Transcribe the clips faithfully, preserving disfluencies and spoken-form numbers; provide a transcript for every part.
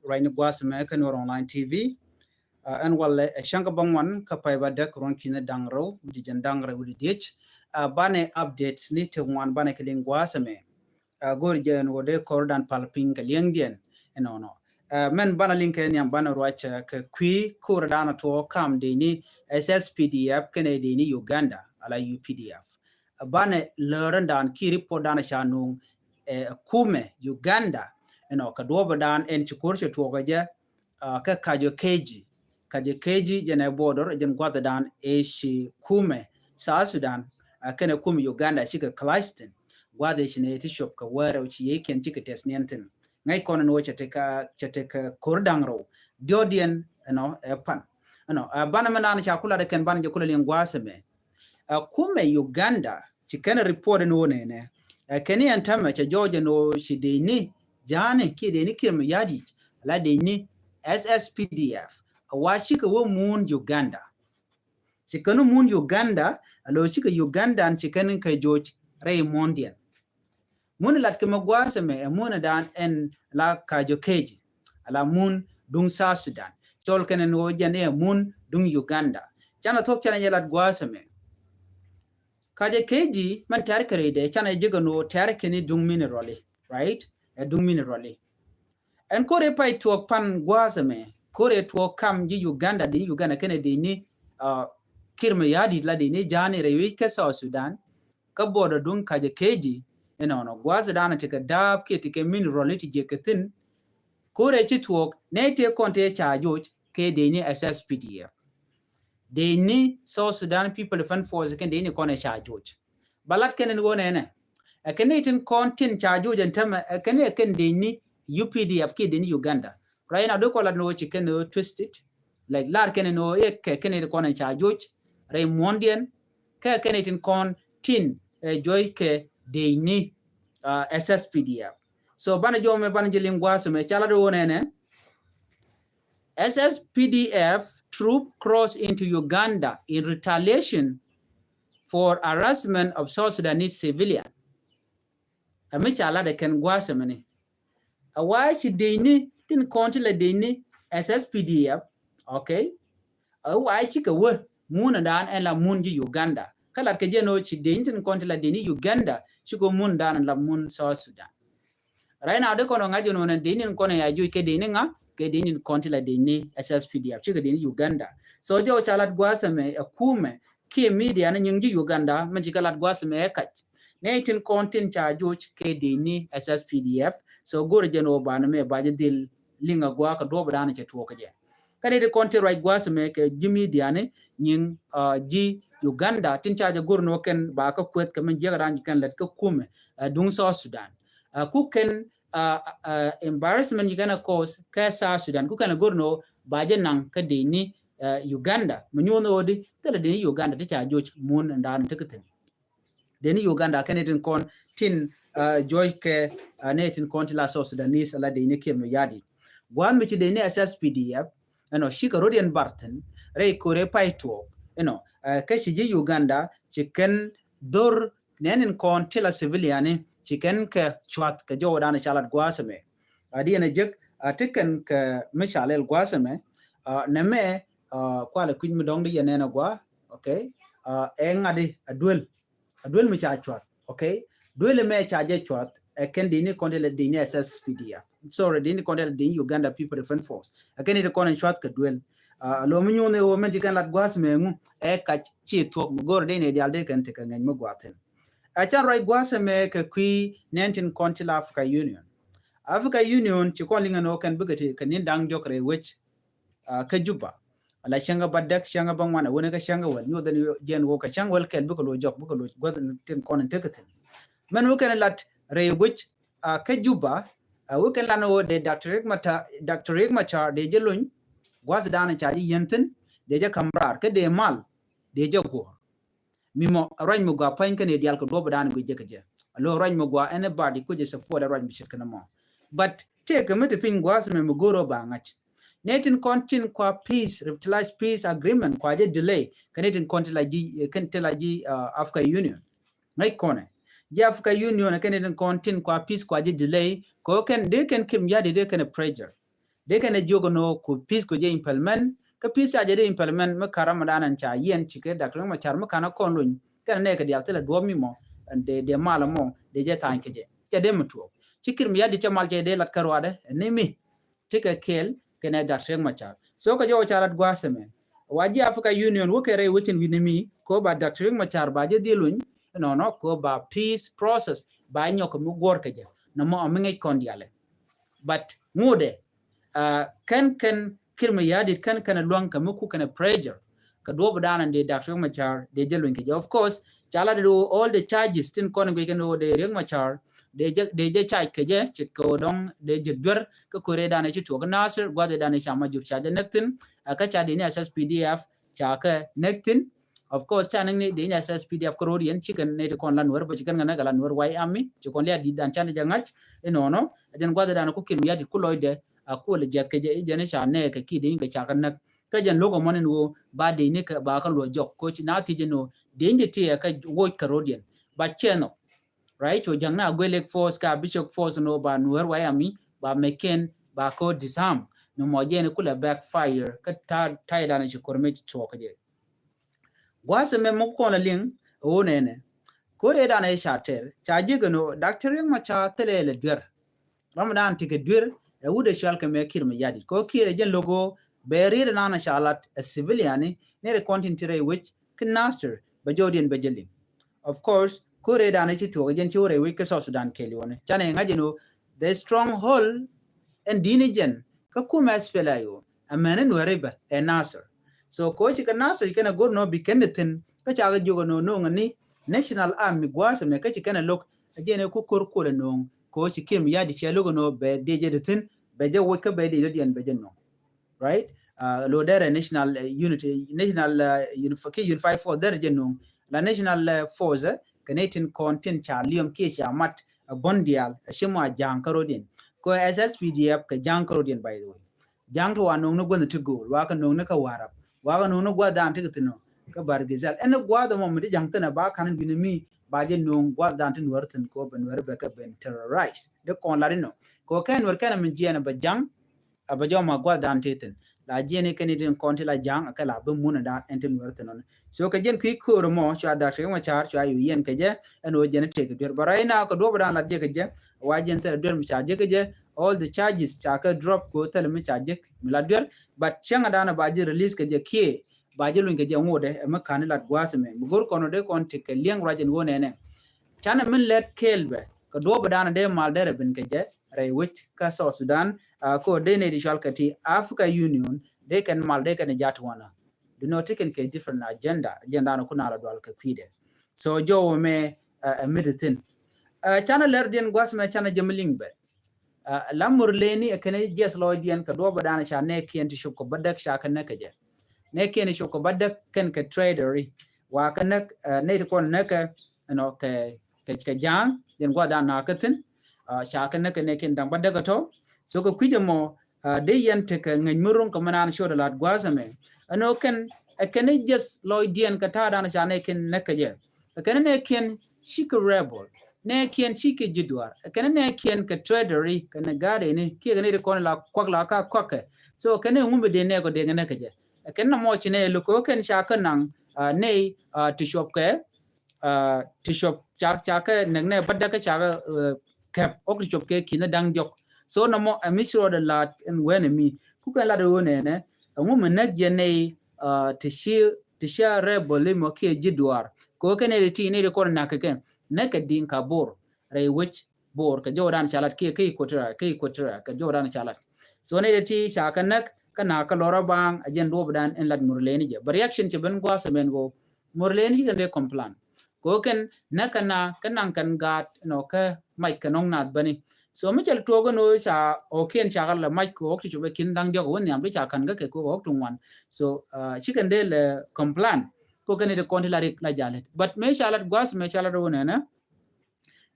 ruac ni gua̱a̱th mɛ kä Nuer Online T V. Ɛn walɛ ɛ cäŋ kä bäŋuan kä pay ba däk ruɔ̱n ki̱n da̱ŋ rɛw wi̱cdɛ jiɛn da̱ŋ rɛw wi̱cdɛ dhiec. Banɛ update ni ti ŋuan banɛ kɛ liŋ gua̱a̱th mɛ. Go̱o̱r jɛ ɛn ɣöö dee kɔr dan pal piny kɛ liɛŋdiɛn ɛnɔnɔ. Mɛn banɛ liŋ kɛ nhiam banɛ ruac kɛ kui̱ ko̱r dan tuɔɔk kam dee ni S S P D F kɛnɛ dee ni Uganda ala U P D F. Banɛ lärä dan ki report dan ca nuŋ ɛ kumɛ Uganda ɛnɔ kɛ duɔpɛ dan ɛn ci ko̱r cɛ tuɔɔk kɛ jɛ. Kɛ Kajo Keji, Kajo Keji jɛn ɛ border jɛn gua̱th dan ɛ ci kumɛ South Sudan kɛnɛ kumɛ Uganda cikɛ clash thin. Gua̱th ɛ ci nɛ ti cop kɛ wɛrɛ ci yɛ kiɛn cikɛ tɛth niɛn thin. Ŋäc kɔn ɛn wä cɛ tekɛ cɛ tekɛ ko̱r da̱ŋ rɛw diɔ̱diɛn ɛnɔ ɛ pan. Ɛnɔ banɛ mɛ nan ca kulɛ dee kɛn banɛ jɛ kulɛ liŋ gua̱a̱th mɛ. Ɛ kumɛ Uganda ci kɛn report ni wä nɛnɛ. Ɛ kɛn ni ɛn tämɛ cɛ jɔɔc ɛn wä ci dee ni ja̱a̱ni kiɛ dee ni kiɛm ya̱di̱c la dee ni S S P D F. Ɛ wa cikɛ wä muun Uganda. Ci kɛn muun Uganda ɛ lo̱ cikɛ Uganda ci kɛn kɛ joc rɛy muɔ̱ndiɛn. Mun lat kɛ mɛ gua̱a̱th mɛ ɛ mun dan ɛn la Kajo Keji ala mun duŋ South Sudan. Cɔl kɛn ɛn wä jɛn ɛ mun duŋ Uganda. Canɛ thok canɛ yɛ lat gua̱a̱th mɛ. Kajo Keji mɛn tɛr kɛ rɛydɛ canɛ jek ɛn wä tɛr kɛn duŋ mineral, right? Ɛ duŋ mineral. Ɛn ko̱r ɛ pay tuɔɔk pan gua̱a̱th mɛ ko̱r ɛ tuɔɔk kam ji̱ Uganda dee ni Uganda kɛnɛ dee ni kiɛm ya̱di̱t la dee ni ja̱a̱ni rɛy wi̱c kɛ South Sudan. Kä border duŋ Kajo Keji ɛnɔnɔ gua̱a̱th dan ti kɛ da̱a̱p kiɛ ti kɛ mineral ti jiɛ kɛ thin. Ko̱r ɛ ci tuɔɔk nɛ tëë kɔn tëë ca joc kɛ dee ni S S P D F. Dee ni South Sudan People Defense Force kɛn dee ni kɔn ɛ ca joc. Ba lat kɛn ɛn wä nɛnɛ. Ɛ kɛn ni tin kɔn tin ca joc ɛn tämɛ ɛ kɛn ni ɛ kɛn dee ni U P D F kiɛ dee ni Uganda. Right now dee kɔn lat ni wä ci kɛn ni wä twisted. Like lar kɛn ni wä ɛ kɛ kɛn ni kɔn ɛ ca joc rɛy muɔ̱ndiɛn. Kɛ kɛn ni tin kɔn tin ɛ joc kɛ dee ni S S P D F. So banɛ jɔmɛ banɛ jɛ liŋ gua̱a̱th mɛ ca lat wä nɛnɛ. S S P D F troop cross into Uganda in retaliation for harassment of South Sudanese civilian. Ɛ mi ca lat ɛ kɛn gua̱a̱th mɛ ni. Ɛ wa ci dee ni tin kɔn ti la dee ni S S P D F. Okay. Ɛ wa ci kɛ wä mun dan ɛn la mun ji̱ Uganda. Kä lat kɛ jɛ ni wä ci dee ni tin kɔn ti la dee ni Uganda ci kɛ mun dan ɛn la mun South Sudan. Right now dee kɔn ɔ ŋa̱c jɛ nɔnɛ dee ni kɔn ɛ ya joc kɛ dee ni ŋa kɛ dee ni kɔn ti la dee ni S S P D F cikɛ dee ni Uganda. So jɛ wä ca lat gua̱a̱th mɛ ɛ kumɛ kiɛ media ni nyiŋ ji̱ Uganda mɛn cikɛ lat gua̱a̱th mɛ ɛ kac. Nɛ tin kɔn tin ca joc kɛ dee ni S S P D F. So go̱r jɛ ni wä banɛ mɛ ba jɛ dhil liŋ a gua̱a̱k kɛ duɔp dan cɛ tuɔɔk kɛ jɛ. Kä ni ti kɔn ti ruac gua̱a̱th mɛ kɛ ji̱ media ni nyiŋ ji̱ Uganda tin ca jɛ go̱r ni wä kɛn ba kä kueth kɛ mɛn jiäk ran ji̱ kɛn lät kä kumɛ duŋ South Sudan. Ku kɛn embarrassment ji̱ kɛn a cause kɛ South Sudan ku kɛn a go̱r ni wä ba jɛ naŋ kä dee ni Uganda mɛ nyuɔn ni wä di thilɛ dee ni Uganda ti ca joc mun dan ti kä thin. Dee ni Uganda kɛn ni tin kɔn tin joc kɛ ni tin kɔn ti la South Sudanese la dee ni kiɛm ya̱di̱t. Gua̱a̱th mi ci dee ni S S P D F ɛnɔ cikɛ rot yɛn bar thin rɛy ko̱r ɛ pay tuɔɔk ɛnɔ kɛ ci ji̱ Uganda ci kɛn dhor nɛn in kɔn ti la civilian ni ci kɛn kɛ cuath kɛ jɔwdan ca lat gua̱a̱th mɛ. A di yɛn a jek a ti kɛn kɛ mi ca lɛl gua̱a̱th mɛ. Nɛ mɛ kualɛ kui̱c mi dɔ̱ŋ di yɛn nɛn a gua̱a̱. Okay. Ɛ ŋa̱di a duel a duel mi ca cuath. Okay. Duel mɛ ca jɛ cuath ɛ kɛn dee ni kɔn ti la dee ni S S P D F. Sorry, dee ni kɔn ti la dee ni Uganda People Defense Force ɛ kɛn dee ni kɔn in cuath kɛ duel. A lo mi nyuɔn ɛ wä mɛn ci kɛn lat gua̱a̱th mɛ ŋu ɛ kac ci thuɔk mi go̱r dee ni dial dee kɛn ti kɛ ŋɛny mi gua̱a̱th thin. Ɛ can ruac gua̱a̱th mɛ kɛ kui̱ nɛn tin kɔn ti la Africa Union. Africa Union ci kɔn liŋɛ ni wä kɛn bikɛ ti kɛ ni da̱ŋ diɔk rɛy wec kä Juba. Ala cäŋ kä bädäk cäŋ kä bäŋuan a wänä kä cäŋ kä wäl nyuɔth ni jɛn wä kä cäŋ wäl kɛl bikɛ lo jɔk bikɛ lo gua̱th tin kɔn in tekɛ thin. Mɛn wä kɛn lat rɛy wec kä Juba. Wä kɛn lan wä dee Doctor Riek Machar, Doctor Riek Machar dee jɛ lony gua̱th dan ca jɛ yɛn thin dee jɛ ka̱m raar kä dee mal dee jɛ guɔ̱r. Mi mɔ ruac mi gua pa̱ny kɛn i̱ dial kɛ duɔp dan guic jɛ kɛ jɛ. Alo ruac mi gua anybody kucɛ support ruac mi ce̱tkɛ ni mɔ. But tëëkɛ mi ti piny gua̱a̱th mɛ mi go̱o̱r ɔ ba ŋa̱c. Nɛ tin kɔn tin kua peace, revitalized peace agreement kua jɛ delay kɛ nɛ tin kɔn ti la ji̱ kɛn ti la ji̱ Africa Union. Ŋäc kɔnɛ ji̱ Africa Union kɛn nɛ tin kɔn tin kua peace kua jɛ delay kɛ kɛn dee kɛn kim ya̱di dee kɛn pressure. Dee kɛn ɛ jiök ɛn ɣöö ku peace ku jɛ implement, kä peace ca jɛ dee implement mi ka̱r ram dan ɛn ca yiɛn cikɛ Doctor Riek Machar mi ka̱n ɛ kɔn luny kɛn ɛ nɛɛkɛ diaal thilɛ duɔ̱ɔ̱p mi mɔ, dee, dee mal ɛmɔ dee jɛ tha̱a̱ny kɛ jɛ. Cɛ dee mi tuɔɔk. Ci Kiir Mayardit cɛ mal cɛ dee lat kä ruaadɛ, ɛ ni mi. Ti kɛ kɛɛl kɛnɛ Doctor Riek Machar. So kɛ jɛ wä ca lat gua̱a̱th ɛmɛ. Wa ji̱ Africa Union wä kɛ rɛy wecin wi̱ni mi, ko ba Doctor Riek Machar ba jɛ dhil luny, nɔnɔ, ko ba peace process, ba nyɔk mi guɔ̱r kɛ jɛ. Nɔmɔ ɔ mi ŋäc kɔn dialɛ. But ŋudɛ, uh, kɛn, kɛn Kiir Mayardit kɛn, kɛn luaŋ kɛ mi ku kɛn pressure. Kɛ duɔ̱p dan dee Doctor Riek Machar dee jɛ luny kɛ jɛ. Of course, ca la dee all the charges tin kɔn guic kɛn dee Riek Machar dee jɛ, dee jɛ charge kɛ jɛ, ci kɛ dɔŋ dee jɛ duer kɛ kore dan ci tuɔk Nasir, gua̱th dan ca ma jur ca jɛ näk thin, uh, kä ca dee ni S S P D F ca kɛ näk thin. Of course, ca näk ni dee ni S S P D F kä ro̱d yɛn ci kɛn ni ti kɔn la Nuɛr bä ci kɛn ŋä näk la Nuɛr White Army, ci kɔn lia dit dan ca ni jɛ ŋa̱c, inɔnɔ, a jɛn gua̱th dan ku Kiir Mayardit ku lɔcdɛ, a kuɔl jiath kɛ jɛ, i jɛn ca nɛɛkɛ ki dee kɛ ca kɛ näk. Kä jɛn lo̱k ɛmɔni ni ɣöö ba dee ni kɛ ba kä luɔ jɔk, ko ci na thiec ni ɣöö dee ni ti ɛ kä woc kɛ ro̱d yɛn. But cɛ nhɔk. Right? Co ja̱ŋ na guɛ lek force ka bi cok force ni ɣöö ba Nuɛr White Army, ba mɛk kɛn, ba ko disarm. Ni mɔ jɛn kulɛ backfire, kä ta̱a̱, ta̱a̱ dan ci kor mɛ ci tuɔk kɛ jɛ. Gua̱a̱th ɛmɛ mɔ kɔn la liŋ, ɛ wä nɛnɛ. Kore dan ɛ ca tɛr, ca ji̱ kɛ ni ɣöö Doctor Riek Machar thilɛ lɛ duer. Ram dan ti kɛ duer, ɛ wut ɛ cual kɛ mɛ Kiir Mayardit. Ko Kiir ɛ jɛn logo, bɛ riet nan ɛ ca lat ɛ civilian ni, ni ri kɔn tin ti rɛy wec, ki Nasir, bɛ jɔw diɛn bɛ jɛ liŋ. Of course, kore dan ɛ ci tuɔk ɛ jɛn ci wä rɛy wec kä South Sudan kɛɛliw ni. Canɛ ŋa̱c ɛn ɣöö, the stronghold, ɛn di̱n ɛ jɛn, kä kumɛ S P L A I O, ɛ mɛn ɛ Nuɛri bɛ, ɛ Nasir. So, ko ci kɛ Nasir kɛn ɛ go̱r nɔ bi kɛn ɛ thi̱n, kä ca kɛ jiök ɛ nɔ no̱o̱ŋ ɛ ni, National Army gua̱a̱th ɛmɛ kä ci kɛn ɛ lo̱k, ɛ jɛn ɛ ku ko̱r kuɔl ɛ no̱o̱ŋ, ko ci Kiir Mayardit cɛ lo̱k ɛ nɔ bɛ dee jɛ di thi̱n, bɛ jɛ woc kä bɛ dee dɔ̱diɛn bɛ jɛ no̱o̱ŋ. Right? Uh, lo derɛ national, uh, unity, national, uh, unif-, ki unified force derɛ jɛ nuŋ. La national, uh, force, eh, kɛ ni tin kɔn tin ca liɔm kiɛ ca mat, uh, bɔn diaal, uh, ci mɔ a ja̱a̱ŋ kä ro̱diɛn. Ko S S P D F kɛ ja̱a̱ŋ kä ro̱diɛn, by the way. Ja̱a̱ŋ ti wa nuŋ ni guänh ti go̱o̱l, wa kɛ nuŋ ni kä Warap, wa kɛ nuŋ ni gua̱th dan ti kɛ thi̱n ɔ, kä Bahr el Ghazal. Ɛn ni gua̱th ɛmɔ mi ti ja̱a̱ŋ thi̱n ɛ ba ka̱n in duini mi, ba jɛ nuŋ gua̱th dan ti Nuɛr thi̱n ko bɛ Nuɛr bɛ kɛ ben terrorize. Di kɔn lat inɔ. Ko kɛ Nuɛr kɛn ɛ mi jiɛn ɛ bɛ ja̱a̱ŋ, a bɛ jɔm a gua̱th dan ti thi̱n. La jiɛn ikɛn itin kɔn ti la ja̱a̱ŋ a kɛ la bi mun a dan ɛn ti Nuɛr thi̱n ɔni. So kɛ jiɛn kui̱ ko̱r mɔ cua Doctor Riek Machar cua yu yɛn kɛ jɛ ɛn ɣöö jɛn itek duer. But right now kɛ duɔ̱p dan la jiɛ kɛ jɛ, wa jiɛn thilɛ duer mi ca jiɛ kɛ jɛ, all the charges ca kɛ drop ko thilɛ mi ca jiɛ mi la duer. But cäŋ a dan a ba jiɛ release kɛ jɛ kiɛ ba jiɛ luny kɛ jɛ ŋotdɛ ɛ mi ka̱n ilat gua̱a̱th ɛmɛ. Mi go̱r kɔn ɔ dee kɔn ti kɛ liɛŋ ruac ɛn ɣöö nɛnɛ. Canɛ min lɛt kɛɛl bɛ kɛ duɔ̱p dan a dee mal derɛ bin kɛ jɛ rɛy wec kä South Sudan, a, ko dee nɛy ti cɔal kɛ ti Africa Union, dee kɛn mal, dee kɛn jat wanɔ. Di nɔ ti kɛn kɛ different agenda, agenda ni kun a la dual kɛ kui̱dɛ. So jɔw mɛ, a, a, mi di thin. A, canɛ lɛr diɛn gua̱a̱th mɛ canɛ jɛ mi liŋ bɛ. A, la Murleni ɛ kɛn jiɛth lɔɔcdiɛn kɛ duɔ̱p dan ca nɛɛkiɛn ti cop kɛ bädäk ca kɛ näk kɛ jɛ. Nɛɛkiɛn ti cop kɛ bädäk kɛn kɛ trader ri. Wa kɛ näk, a, nɛy ti kɔn näk kɛ, you know, kɛ kɛ, kɛ ja̱a̱ŋ, jɛn gua̱th dan na kä thi̱n, a, ca kɛ näk kɛ nɛɛkiɛn da̱ŋ bädäk ɛ tɔ. So kɛ kui̱c ɛmɔ, a, dee yɛn tekɛ ŋäc mi ro̱ŋ kɛ mi naan ciöt ɛ la̱t gua̱a̱th ɛmɛ. Ɛn ɣöö kɛn, ɛ kɛn i̱ jiɛth lɔɔcdiɛn kɛ ta̱a̱ dan ca nɛɛkiɛn näk kɛ jɛ. Ɛ kɛn i̱ nɛɛkiɛn cikɛ rebel, nɛɛkiɛn cikɛ ji̱ duaar, ɛ kɛn i̱ nɛɛkiɛn kɛ trader ri, kɛn i̱ gaat ɛni, kiɛ kɛn i̱ ti kɔn la kuak la ka kuak kɛ. So kɛn i̱ ŋumɛ dee nɛɛk ɔ dee kɛ näk kɛ jɛ. Ɛ kɛn na mɔ ci nɛɛ lo̱k kɛ ɣöö kɛn ca kɛ naŋ, a, nɛy, a, ti cuɔp kɛ, a, ti cuɔp ca, ca kɛ näk nɛ bädäk kä ca kɛ, a, kɛp ɔk ti cuɔp kɛ ki̱n da̱ŋ diɔk. So nɔmɔ ɛ mi ci rɔɔdɛ la̱t ɛn wen ɛ mi. Ku kɛn la̱t ɛ ɣöö nɛnɛ, ɛŋu mi näk yɛn nɛy, a, ti ci, ti ci a rebel mɔ kiɛ ji̱ duaar. Kɛ ɣöö kɛn nɛy ti ti nɛy ti kɔn nak kɛ kɛn. Näk kɛ Dinka Bor. Rɛy wec Bor kɛ jɔwdan ca lat kiɛ kɛ Equatoria, kɛ Equatoria kɛ jɔwdan ca lat. So nɛy ti ti ca kɛ näk kä na kä lɔrä baaŋ a jɛn duɔ̱p dan in lat Murleni jɛ. Bɛ reaction cɛ ben gua̱a̱th ɛmɛn ɣöö Murleni ci kɛn dee complain. Kɛ ɣöö kɛn näk kɛ na kɛ naŋ kɛn gaat nɔ kɛ mac kɛ nɔŋ naath bäni. So mi cɛ lɛ tuɔɔk ɛn ɣöö ca ɣɔ̱kiɛn ca kɛ lɛ mac kɛ ɣɔ̱k ti cop ɛ ki̱n da̱ŋ diɔk ɛ wä nhiam ti ca ka̱n kä kɛ kɛ ɣɔ̱k ti ŋuan. So, uh, ci kɛn dee lɛ complain. Kɛ ɣöö kɛn dee kɔn ti la rik la ja̱ lät. But mëë ca lat gua̱a̱th mëë ca lat ɣöö nɛnɛ.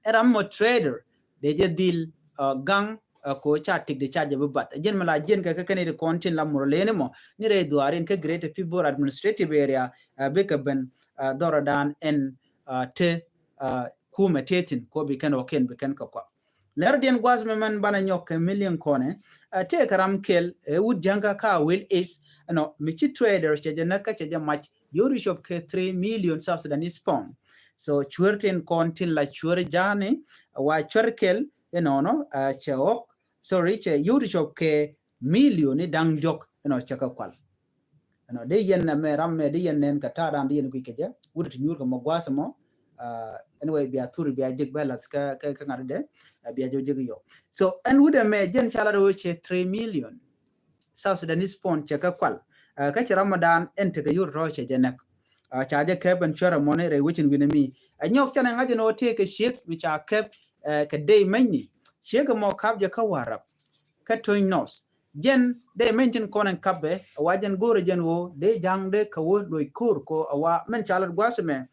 Ɛ ram mɔ trader dee jɛ dhil, uh, gaŋ, uh, ko ca tik de ca jɛ bi bath. Ɛ jɛn mi la jiɛn kɛ kɛ kɛn iti kɔn tin la Murleni mɔ ni rɛy dhuaarin kä Greater Pibor Administrative Area, uh, bikɛ ben, uh, dhɔrɔdan ɛn, uh, te, uh, kumɛ te thin ko bi kɛn ɣɔ̱kiɛn bi kɛn kɛ kɔak. Lɛr diɛn gua̱a̱th mɛ mɛn banɛ nyɔk kɛ million kɔnɛ. Tëë kɛ ram kɛl ɛ wut jäŋkä ka wil is ɛnɔ mi ci trader cɛ jɛ näk kä cɛ jɛ mac yori cop kɛ three million South Sudanese pound. So cuer tin kɔn tin la cuer ja̱a̱ni wa cuer kɛl ɛnɔnɔ cɛ ɣɔk, sorry, cɛ yori cop kɛ million ni daŋ diɔk ɛnɔ cɛ kɛ kual. Ɛnɔ dee yɛn ɛmɛ ram mɛ dee yɛn nɛn kɛ ta̱a̱ da̱a̱n dee yɛn kui̱ kɛ jɛ wut ti nyuur kɛ mɔ gua̱a̱th mɔ. Anyway, bia thur bia jek bɛ lath kä kä ŋa̱t dee bia jɛ jek yɔ. So ɛn wut ɛmɛ jɛn ca lat wee cɛ three million South Sudanese pound cɛ kä kual. Kä cɛ Ramadan ɛn tekɛ yur rɔ cɛ jɛ nɛk. Ca jɛ kɛ bɛn cuɛrɛ mɔni rɛy wecin wi̱nɛ mi ɛ nyɔk canɛ ŋa̱c ɛn ɣöö tëë kɛ ciek mi ca kɛp kɛ dey mɛnyni. Ciek ɛmɔ kap jɛ kä Warap kä Tony North. Jɛn dey mɛny tin kɔn ɛn kapɛ a wa jɛn go̱o̱rɛ jɛn ɣöö dee ja̱ŋ dee kɛ wä loc ko̱o̱r kɔ a wa mɛn ca lat gua̱a̱th ɛmɛ.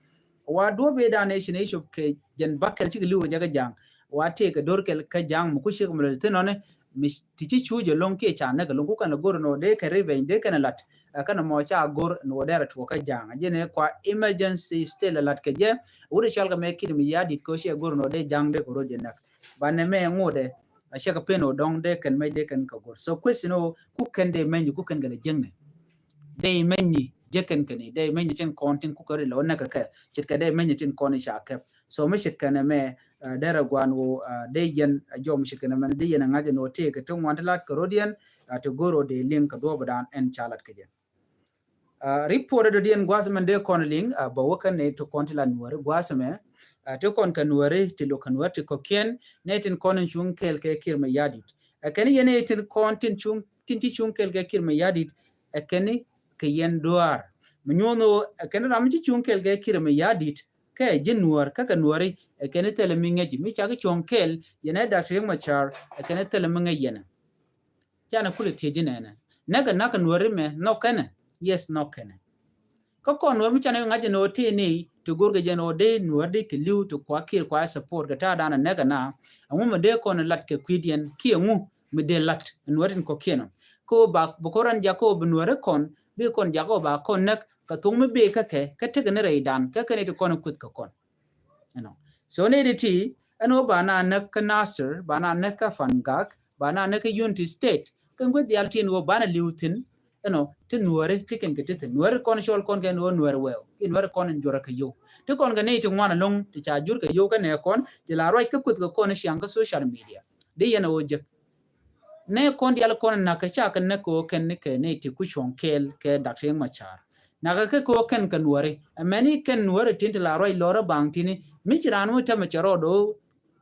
A wa duɔ̱p ëë da̱a̱n ëë ci nɛ cop kɛ jɛn bakɛl cikɛ li̱w kɛ jɛ kä ja̱ŋ. A wa tëë kɛ do̱r kɛl kä ja̱ŋ mi ku ciek mi lät thin nɔni mi ti ci cuuc ɛlɔ̱ŋ kiɛ ca näk ɛlɔ̱ŋ ku kɛn ɛ go̱o̱r ɛn ɣöö dee kɛ revenge dee kɛn ɛ lat. Ɛ kɛn ɛmɔ ca go̱o̱r ɛn ɣöö dee rɛ tuɔɔk kä ja̱ŋ a jɛn ɛ kua emergency state ɛ lat kɛ jɛ. Wut ɛ cɔal kɛ mɛ kit mi ya̱a̱ di̱t kɛ ɣöö ciɛ go̱o̱r ɛn ɣöö dee ja̱ŋ dee kɛ ro̱d jɛ näk. Banɛ mɛ ŋot ɛ a cɛ kɛ pen ɔ dɔŋ dee kɛn mɛc dee kɛn kɛ go̱r. So question ɔ ku kɛn dee mɛny ku kɛn kɛ lɛ jiäŋnɛ. Dee mɛny ni jɛ kɛn kɛn dee mɛny ni tin kɔn tin ku kɛ ri lɛ wä nɛ kɛ kɛ ce̱tkɛ dee mɛny ni tin kɔn i̱ ca kɛp. So mi ce̱tkɛ nɛ mɛ dee rɛ guan wä dee yɛn a jɔm ce̱tkɛ nɛ mɛ dee yɛn a ŋa̱c ɛn wä tëë kɛ ti ŋuan ti lat kɛ rot yɛn ti go̱r ɔ dee liŋ kɛ duɔ̱ɔ̱p dan ɛn ca lat kɛ jɛ. Report dɔ̱diɛn gua̱th mɛn dee kɔn liŋ bɛ wä kɛn ni ti kɔn ti la nuɔri gua̱th mɛ ti kɔn kɛ nuɔri ti lo kɛ nuɔri ti kɔkiɛn ni tin kɔn in cuŋ kɛɛl kɛ kir mɛ yadit. Ɛ kɛn yɛn ni tin kɔn tin cuŋ tin ti cuŋ kɛɛl kɛ kir mɛ yadit. Ɛ kɛn kɛ yɛn duaar mi nyuɔn ɣöö ɛ kɛn ram mi ci cuŋ kɛɛl kɛ kir mɛ yadit kɛ ji̱ nuɔr kä kɛ nuɔri. Ɛ kɛn thilɛ mi ŋäci mi cak cuŋ kɛɛl yɛn ɛ dak riek mɛ car. Ɛ kɛn thilɛ mi ŋäc yɛn ɛ Canɛ kulɛ thiec ji̱ nɛnɛ. Näkɛ näkɛ nuääri mɛ nhɔk kɛnɛ? Yes, nhɔk kɛnɛ. Kä kɔn nuäär mi canɛ ŋa̱c jɛ ni ɣöö ti ni ti go̱rkɛ jɛ ni ɣöö dee nuäär di kɛ li̱w ti kua kiɛr kua support kɛ ta̱a̱ da̱a̱n ɛ näkɛ na. Ɛŋu mi dee kɔn lat kɛ kui̱diɛn kiɛ ŋu mi dee lat nuäär tin kɔ̱kiɛn ɔ. Kä ɣöö ba bi kɔn ran jak kä ɣöö bi nuääri kɔn bi kɔn jak ɣöö ba kɔn näk kɛ thuŋ mi bee kä kɛ kä tekɛ ni rɛydan kä kɛn iti kɔn kuth kɛ kɔn. You know. So ni di ti ɛn ɣöö ba na näk kä Nasir, ba na näk kä Fangak, ba na näk kä Unity State. Kɛn gueth diaal tin ɣöö ba na li̱w thi̱n, you know, ti nuääri ti kɛn kɛ ti thi̱n. Nuääri kɔn cɔl kɔn kɛn ɣöö nuääri wɛɛw. Ki nuääri kɔn in juɔrɛ kɛ yio̱w. Ti kɔn kɛ ni ti ŋuan ɛlɔ̱ŋ ti ca jur kɛ yio̱w kɛ nɛ kɔn ti la ruac kä kueth kɛ kɔn ciaŋ kä social media. Di yɛn ɣöö jek. Nɛ kɔn dial kɔn nak kɛ ca kɛ näk kɛ ɣöö kɛn ni kɛ ni ti ku cuɔ̱ŋ kɛɛl kɛ Dak Riek Machar. Nak kɛ kɛ ɣöö kɛn kɛ nuääri. Ɛmɛni kɛn nuääri tin ti la ruac lɔrä baŋ tini. Mi ci raan mi tämɛ cɛ rɔɔd ɣöö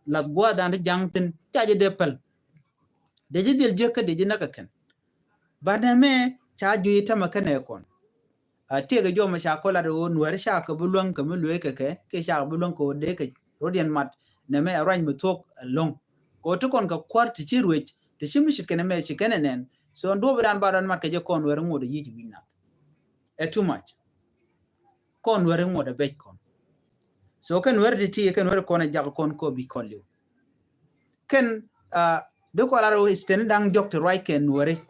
lath gua̱a̱th dan ti ja̱ŋ thi̱n. Ca jɛ dee päl. Dee ji̱ dhil jiäk kä dee ji̱ näk kɛ kɛn. Banɛ mɛ ca jui̱ tämɛ kɛnɛ kɔn. A tiɛɛk jɔmɛ ca kɔ lat ɣöö nuääri ca kɛ bi luäŋ kɛ mi lueek kɛ kɛ kiɛ ca kɛ bi luäŋ kɛ ɣöö dee kɛ rot yɛn mat nɛ mɛ ɛ ruac mi thuɔ̱k ɛlɔ̱ŋ. Kɛ ɣöö ti kɔn kɛ kua̱r ti ci ruec ti ci mi ce̱tkɛ nɛ mɛ ci kɛn ɛ nɛn. So ɛn duɔ̱ɔ̱p dan ba dan mat kɛ jɛ kɔn nuääri ŋot ɛ yic wi̱c nath. Ɛ too much. Kɔn nuääri ŋot ɛ bec kɔn. So kɛn nuääri ti ti kɛn nuääri kɔn ɛ jak kɔn kɔ bi kɔn li̱w. Kɛn a di kɔn lar ɣöö state ni da̱ŋ diɔ̱k ti ruac kɛ nuääri.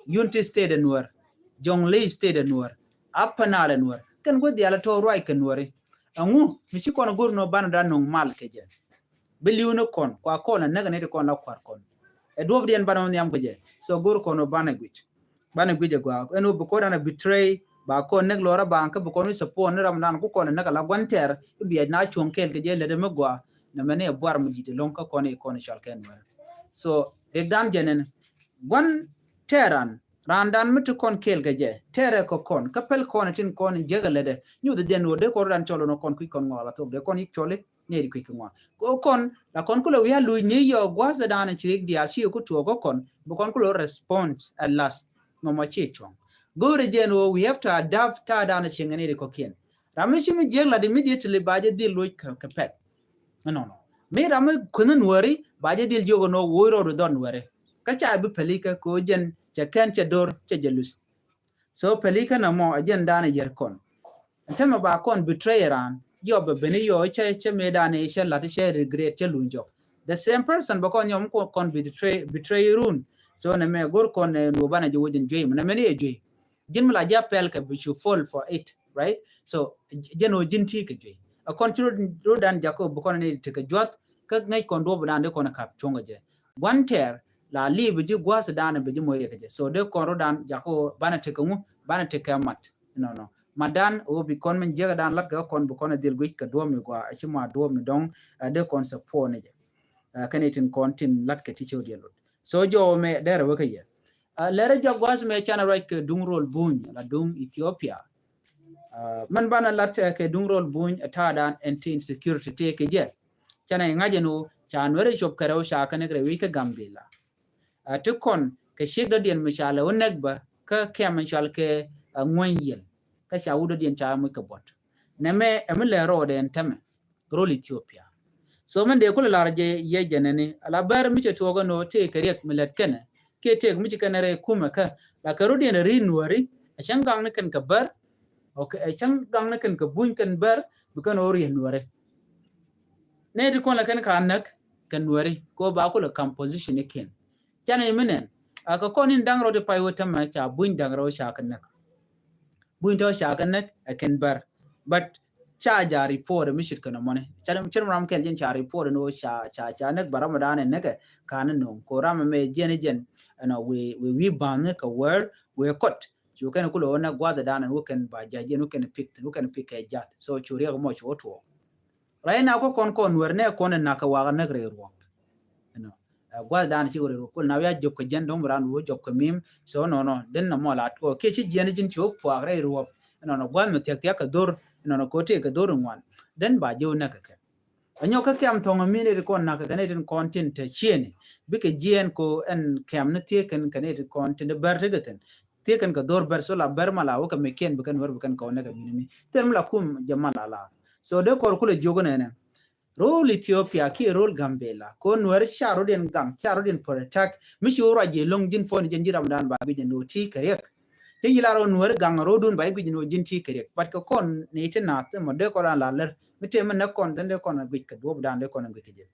Unity State ɛ nuäär. Jonglei State ɛ nuäär. Upper Nile ɛ nuäär. Kɛn gueth diaal ɛ tɔ̱ ruac kɛ nuääri. Ɛŋu mi ci kɔn go̱r nɔ banɛ dan nɔŋ mal kɛ jɛ. Bi li̱w ni kɔn kua kɔn ɛ näk ni ti kɔn la kua̱r kɔn. Ɛ duɔ̱ɔ̱pdiɛn banɛ wä nhiam kɛ jɛ. So go̱r kɔn wä banɛ guic. Banɛ guic ɛ gɔaa ɛn ɣöö bi kɔn dan ɛ betray ba kɔn näk lɔrä baŋ kä bi kɔn wi̱c support ni ram dan ku kɔn ɛ näk ala gua̱n tɛr i̱ biɛc na cuɔ̱ŋ kɛɛl kɛ jɛ lätdɛ mi gɔaa. Nɛ mɛni ɛ buar mi ji̱t ɛlɔ̱ŋ kä kɔn i̱ kɔn i̱ cɔl kɛ nuäär. So riɛk dan jɛ nɛn gua̱n tɛr ran ran dan mi ti kɔn kɛɛl kɛ jɛ tɛrɛ kɛ kɔn kä pɛl kɔn i̱ tin kɔn i̱ jiäk ɛ lätdɛ nyuth i̱ jɛ nuɔ̱ɔ̱r dee kɔn ran cɔl ɔnɔ kɔn kui̱c kɔn ŋɔɔl a thok dee kɔn i̱ cɔl i̱ nɛy di kui̱ kɛ ŋuan. Kɛ kɔn la kɔn kulɛ wi̱i̱ a luc ni yɔ gua̱th dan ci riɛk diaal ci ku tuɔɔk kä kɔn bi kɔn kulɛ respond at last. Mɔmɔ ci cuɔ̱ŋ go̱o̱rɛ jɛn ɣöö we have to adapt ta̱a̱ dan cieŋ ni di kɔ̱kiɛn. Ram mi ci mi jiäk lat immediately ba jɛ dhil loc kɛ pɛk. Ɛnɔnɔ mi ram mi kuänh nuääri ba jɛ dhil jiök ɛn ɣöö woc rɔɔd wi dhɔn nuääri. Kä ca bi pälikä kɛ ɣöö jɛn cɛ kɛn cɛ do̱r cɛ jɛ luth. So pälikä nɔmɔ ɛ jɛn dan ɛ yɛr kɔn. Ɛn tämɛ ba kɔn betray raan yɔ bɛ beni yɔ cɛ cɛ mëë dan ɛ cɛ lat cɛ regret cɛ luny jɔk. The same person bɛ kɔn nyɔm kɔn betray betray run. So nɛ mɛ go̱r kɔn ɛ nuɔ banɛ jɛ wä jɛn juey mɛ nɛ mɛni ɛ juey. Ji̱n mi la ji̱ a pɛl kɛ bi cu fall for it, right? So jɛn ɔ ji̱n ti kɛ juey. A kɔn ci rot dan jakä bi kɔn ni ti kɛ juath. kä ŋäc kɔn duɔ̱ɔ̱p dan dee kɔn kap cuɔ̱ŋ kɛ jɛ. Gua̱n tɛɛr la li bi ji̱ gua̱a̱th dan bi ji̱ moc riɛk kɛ jɛ. So dee kɔn rɔ dan jakä banɛ tekɛ ŋu, banɛ tekɛ mat. Nɔnɔ. Mat dan ɣöö bi kɔn min jiäkä dan lat kɛ kɔn bi kɔn a dhil guic kɛ duɔ̱ɔ̱p mi gɔaa, a ci ma duɔ̱ɔ̱p mi dɔ̱ŋ, a dee kɔn support ni jɛ. A kɛn itin kɔn tin lat kɛ ti cɛ wä diɛl lot. So jɔw mɛ dɛrɛ wä kä yɛ. A lɛrɛ jɔak gua̱a̱th mɛ canɛ ruac kɛ duŋ rol buny la duŋ Ethiopia. A mɛn banɛ lat, eh, kɛ duŋ rol buny, a ta̱a̱ dan ɛn ti insecurity tëë kɛ jɛ. Canɛ iŋa̱c ɛn ɣöö ca Nuɛri cop kɛ rɛw ca kɛ näk rɛw wi̱c kä Gambila. A ti kɔn kɛ ciek dɔ̱diɛn mi ca lɛ wä näk bä kä kɛm in cɔal kɛ, a, Ŋuäny Yiɛl. Kä ca wut dɔ̱diɛn ca muc kɛ buɔt. Nɛmɛ ɛ mi lɛ ro̱o̱dɛ ɛn tämɛ rol Ethiopia. So min dee kulɛ lar jɛ yɛ jɛ nɛni, ala bär mi cɛ tuɔɔk ɛn ɣöö tëëk kɛ riɛk mi lät kɛnɛ kiɛ tëëk mi ci kɛn rɛy kumɛ kä la kɛ rɔ̱diɛn ɛ ri̱i̱t Nuäri, ɛ cäŋ gaŋni kɛn kɛ bär. Ok, ɛ cäŋ gaŋni kɛn kɛ buny kɛn bär bi kɛn ɣöö ri̱i̱t Nuäri. Nɛy ti kɔn la kɛn ka näk kɛ Nuäri kɛ ɣöö ba kulɛ kam position ikiɛn. Canɛ mi nɛn, a kɛ kɔn in da̱ŋ rɛw ti pay wä tämɛ ca buny da̱ŋ rɛw ca kɛ näk. Buny tɔ̱ ca kɛ näk ɛ kɛn bär. But ca ja report mi cit kɛn mɔni. Canɛ cir mi ram kɛl ji̱n ca report ni wä ca, ca, ca näk bä ram dan ɛ näkɛ ka ni no̱o̱ŋ. Ko ram mɛ jiɛn i̱ jiɛn ɛnɔ wee, wee wi̱i̱ ba̱a̱n ni kɛ wär wee kɔt. Cu kɛn kulɛ wä näk gua̱th dan ɛn wä kɛn ba ja̱ jiɛn wä kɛn pick thin, wä kɛn pick kɛ ja̱th. So cu riɛk mɔ cu wä tuɔɔk. Right now kä kɔn kɔn Nuɛr nɛ kɔn in nak kɛ wak näk rɛy ruɔk. You know, ɛ, gua̱th dan ci wä rɛy ruɔk kul na wi̱i̱ a jop kɛ jɛn dɔ̱ŋ bi ran wä jop kɛ mim. So nɔnɔ den na mɔ la tuɔɔk kiɛ ci jiɛn ji̱n ci wä puak rɛy ruɔk. Nɔnɔ gua̱th mi thiɛk thiɛk kɛ dhor, nɔnɔ kɛ wä tëë kɛ dhor in ŋuan. Den ba ji̱ wä näk kɛ kɛ. Anyɔk kä kɛm thɔŋ mi nɛ ti kɔn nak kɛ nɛ tin kɔn tin te cieni. Bikɛ jiɛn ko ɛn kɛm ni thiek kɛn kɛ nɛ ti kɔn tin di bär ti kɛ thin. Thiek kɛn kɛ dhor bär, so la bär ma la wä kɛ mi kiɛn bi kɛn wär bi kɛn kɔn nɛ kɛ mi ni mi. Thil mi la kum jɛ ma la la. So dee kɔr kulɛ jiök nɛ nɛ. Rol Ethiopia kiɛ rol Gambela. Ko Nuɛr ca rɔ̱diɛn gaŋ, ca rɔ̱diɛn protect. Mi ci wä ruac jɛ loŋ ji̱n puɔ̱n jɛn ji̱ ram dan ba guic jɛ ni wä ti kɛ riɛk. Ti yi la rɔ Nuɛr gaŋ rɔdun ba i̱ guic ni wä ji̱n ti kɛ riɛk. But kɛ kɔn ni ti naath mɔ dee kɔn la lär. Mi tëë mi näk kɔn dee kɔn guic kɛ duɔ̱p dan dee kɔn guic kɛ jɛ.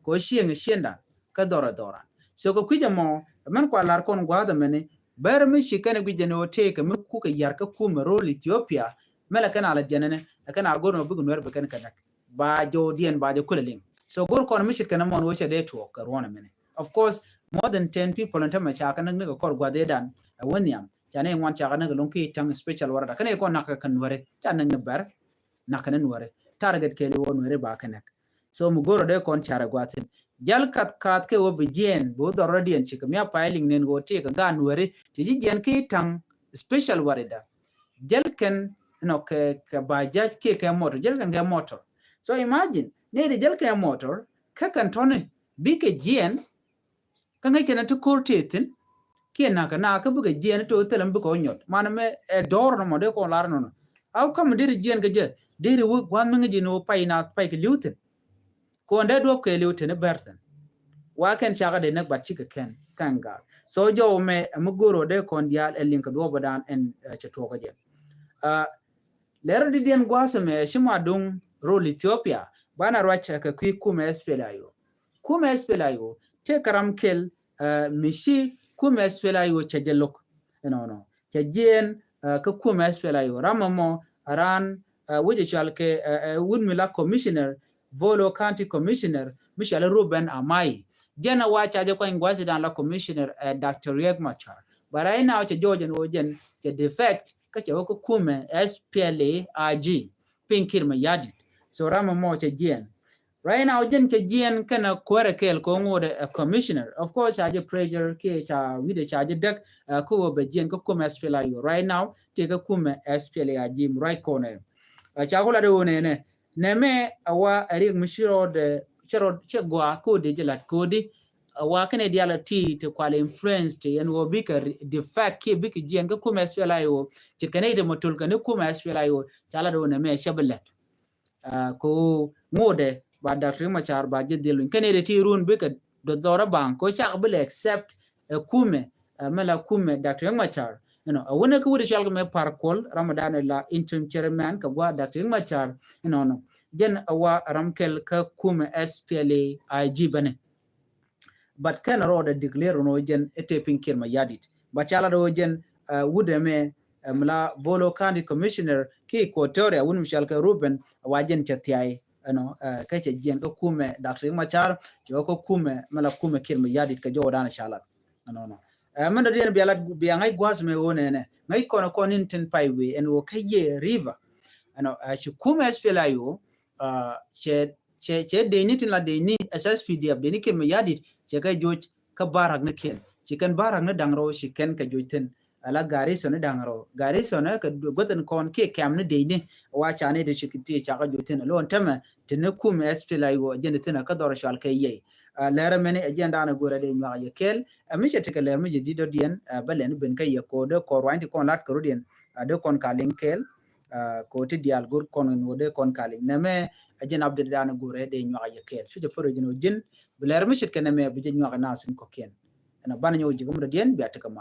Kɛ cieŋ ciëndan kä dhɔr ɛ dhɔran. So kɛ kui̱c ɛmɔ mɛn kua lar kɔn gua̱a̱th ɛmɛni. Bär mi ci kɛn guic jɛ ni wä tëë kɛ mi kukɛ yar kä kumɛ rol Ethiopia. Mɛ la kɛn a la jɛn ɛnɛ ɛ kɛn a go̱r ni wä bik Nuɛr bi kɛn kɛ näk. Ba jɔwdiɛn ba jɛ kulɛ liŋ. So go̱r kɔn mi cit kɛn ɛmɔn wä cɛ dee tuɔɔk kɛ ruɔn ɛmɛni. Of course, more than ten people in tämɛ ca kɛ näk ni kɛ kɔr gua̱dhidan ɛ wä nhiam. Ca ni ŋuan ca kɛ näk loŋ ki taŋ special warada. Kɛn ikɔn nak kɛ Nuɛri. Ca näk ni bär. Nak kɛ ni Nuɛri. Target kɛɛli wä Nuɛri ba kɛ näk. So mi go̱r ɔ dee kɔn carɛ gua̱thin. Jal kath kath kɛ wä bi jiɛn bi wä dhɔr rɔdiɛn cikɛ mi a pay liŋ nen wä ti kɛ gan Nuɛri. Ti ji̱ jiɛn ki taŋ special warida. Jal kɛn, you know, kɛ, kɛ bajaj kiɛ kɛ motor. Jal kɛn kɛ motor. So imagine, ni di jal kɛ motor, kä kɛn tɔni, bikɛ jiɛn, kä ŋäc kɛn ti ko̱r tëë thi̱n, kiɛ nakä nakä bikɛ jiɛn ti wä thilɛ mi bikɛ wä nyɔt. Man mɛ ɛ dɔɔr nɔmɔ dee kɔn lar nɔnɔ. How come deri jiɛn kɛ jɛ, deri wä gua̱n mi ŋäc ji̱n wä pay na pay kɛ li̱w thi̱n. Kɔn dee duɔp kɛ li̱w thi̱n i̱ bɛr thi̱n. Wa kɛn cakɛ dee näk bat cikɛ kɛn, thank God. So jɔw mɛ ɛ mi go̱r wä dee kɔn diaal ɛ liŋ kɛ duɔp wä dan ɛn, ɛ, cɛ tuɔk kɛ jɛ. Ɛ, lɛr di diɛn gua̱a̱th ɛmɛ ci ma duŋ rol Ethiopia, banɛ ruac kɛ kui̱ kumɛ S P L A I O. Kumɛ S P L A I O tëë kɛ ram kɛl, ɛ, mi ci kumɛ S P L A I O cɛ jɛ lo̱k. Ɛnɔnɔ cɛ jiɛn, ɛ, kä kumɛ S P L A I O ram ɛmɔ ɛ ran, ɛ, wecɛ cɔal kɛ, ɛ, ɛ, wut mi la commissioner, Volo County Commissioner, mi cɔal i̱ Reuben Amai. Jɛn ɛ wa ca jɛ kuany gua̱a̱th dan la commissioner, ɛ, Doctor Riek Machar. But right now cɛ jɔɔc ɛn wä jɛn cɛ defect kä cɛ wä kä kumɛ S P L A I G. Piny Kiir Mayardit. So ram ɛmɔ cɛ jiɛn. Right now jɛn cɛ jiɛn kɛn a kuäärɛ kɛɛl kɛ ŋot ɛ commissioner. Of course ca jɛ pressure kiɛ ca wi̱dɛ ca jɛ däk, ɛ, kä wä bɛ jiɛn kä kumɛ S P L A I O. Right now tëë kä kumɛ S P L A I G right kɔnɛ. Ɛ, ca ku lat ɛ wä nɛnɛ. Nɛmɛ a wa ɛ riɛk mi ci rɔɔdɛ, ci rɔɔd, ci gɔaa kodi, ci lat kodi. A wa kɛnɛ diaal a ti, ti kual influence ti ɛn wä bikɛ ri-, defect kiɛ bikɛ jiɛn kä kumɛ S P L A I O. Ci kɛnɛ iti mɔ tul kɛnɛ kumɛ S P L A I O. Ca lat ɛ wä nɛmɛ cɛ bi lɛt. Ɛ, ko ŋodɛ ba Doctor Riek Machar ba jɛ dhil winy. Kɛnɛ iti ti run bikɛ dɔ dhɔrɛ baŋ. Ko cak bi lɛ accept ɛ kumɛ, ɛ, mɛ la kumɛ Doctor Riek Machar. You know, ɛ wunɛ kä wut cɔal kɛ mɛ Par Kuol, Ramadan la interim chairman kɛ gua Doctor Riek Machar. You know, no. Jɛn ɛ wa ram kɛl kä kumɛ S P L A I G bɛnɛ. But kɛn rɔɔdɛ declare nɔ jɛn ɛ tëë piny Kiir Mayardit. But ca lat ɛ wä jɛn, ɛ, wut ɛmɛ, ɛ, mi la Volo County Commissioner ki Equatoria, wun mi cɔal kɛ Reuben, ɛ wa jɛn cɛ thiay. ɛnɔ, ɛ, kä cɛ jiɛn kä kumɛ Doctor Riek Machar, cɛ wä kä kumɛ, mɛ la kumɛ Kiir Mayardit kɛ jɔwdan ca lat. Ɛnɔnɔ. Ɛ, mɛn dɔ̱diɛn bia lat, bia ŋa̱c gua̱a̱th mɛ ɣöö nɛnɛ. Ŋa̱c kɔn kɔn in tin pay wee ɛn ɣöö kä yɛ river. Ɛnɔ, ɛ, ci kumɛ S P L A I O, ɛ, cɛ, cɛ, cɛ deni tin la deni S S P D F, deni Kiir Mayardit, cɛ kɛ joc kä barak ni kɛn. Ci kɛn barak ni da̱ŋ rɛw, ci kɛn kɛ joc thin. Ala garrison ni da̱ŋ rɛw. Garrison ni kɛ guäthin kɔn kiɛ kɛm ni dec ni. Wa ca ni di ci ti ca kɛ joc thin. Lon tämɛ, ti ni kum S P L A I O, jɛn di thin kä dhɔr cual kɛ yɛy. Ɛ, lɛr mɛni ɛ jɛn da̱a̱n ɛ go̱rɛ di nyuak yɛ kɛɛl. Ɛ, mi cɛ ti kɛ lɛr mi jɛ di dɔ̱diɛn, ɛ, bä lɛn ben kä yɛ ko̱dɛ kɔr wany ti kɔn lat kɛ rɔ̱diɛn. Ɛ, di kɔn ka liŋ kɛɛl. Ɛ, ko̱ ti diaal go̱r kɔn in wä di kɔn ka liŋ. Nɛmɛ, ɛ jɛn update da̱a̱n ɛ go̱rɛ di nyuak yɛ kɛɛl. Cu jɛ pär jɛn wä ji̱n. Bi lɛr mi cit kɛ nɛmɛ, bi jɛ nyuak ɛ nath in kɔ̱kiɛn. Ɛn a banɛ nyɔk ji̱ kä mi dɔ̱diɛn, bia ti kɛ ma.